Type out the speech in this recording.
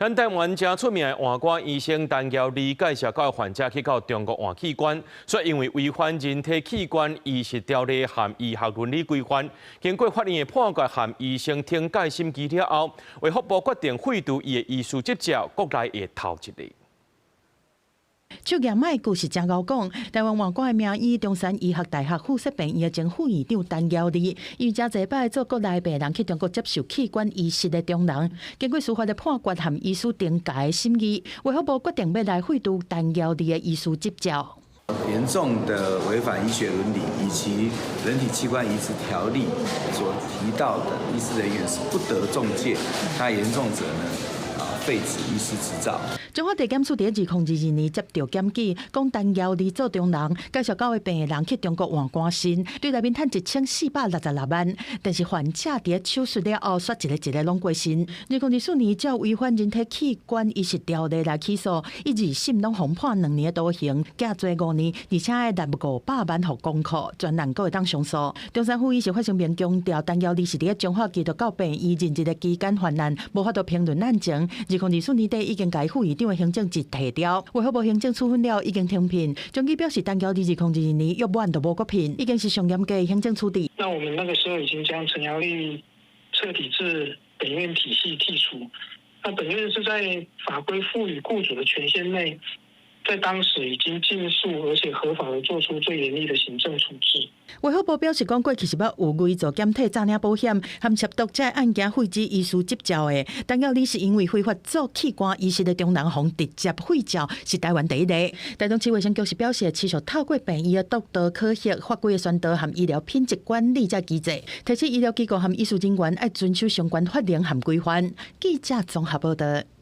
咱台灣誠出名的換肝醫生陳堯禮介紹九个患者去到中國換器官，煞因為違反人體器官移植條例和醫學倫理規範，經過法院的判決和醫生懲戒審議了後，衛福部決定廢除伊的醫師執照，國內的頭一例。手舉麥故事誠𠢕講，台灣換肝的名醫中山醫學大學附設病院的前副院長陳堯禮，伊誠濟擺做國內病人去中國接受器官移植的中人，經過司法的判決和醫師懲戒審議，衛福部決定欲來廢除陳堯禮的醫師執照。嚴重的違反醫學倫理以及人體器官移植條例所提到的醫師人員是不得中介，那嚴重者呢，廢止醫師執照。中華地檢署佇2022年接著檢舉，講陳堯禮做中人，介紹九个病人去中國換肝腎，對內面趁1466萬，但是患者佇手術了後，煞一个一个攏過身。2024年照違反人體器官移植條例來起訴，伊二審攏予判2年的徒刑，減罪5年，而且愛納500萬予公庫，全案閣會當上訴。中山府醫師發聲明強調，陳堯禮是佇彰化基督教病院任職的期間犯案，無法度評論案情。2024年底已經共副院長的行政職提調，衛福部行政處分了，已經停聘。終於表示，陳堯禮2022年約滿就無閣聘，已經是上嚴格的行政處置。那我們那個時候已經將陳堯禮徹底自本院體系剔除。那本院是在法規賦予雇主的權限內，在當時已經盡速而且合法的做出最嚴厲的行政處置。衛福部表示，講過去是捌有偽造檢體詐領保險含涉毒這案件廢止醫師執照的，陳堯禮是因為非法做器官移植的中人，予直接廢照，是台灣第一例。台中市衛生局是表示，持續透過病院的督導考核、法規的宣導和醫療品質管理這機制，提醒醫療機構和醫師人員愛遵守相關法令和規範。記者綜合報導。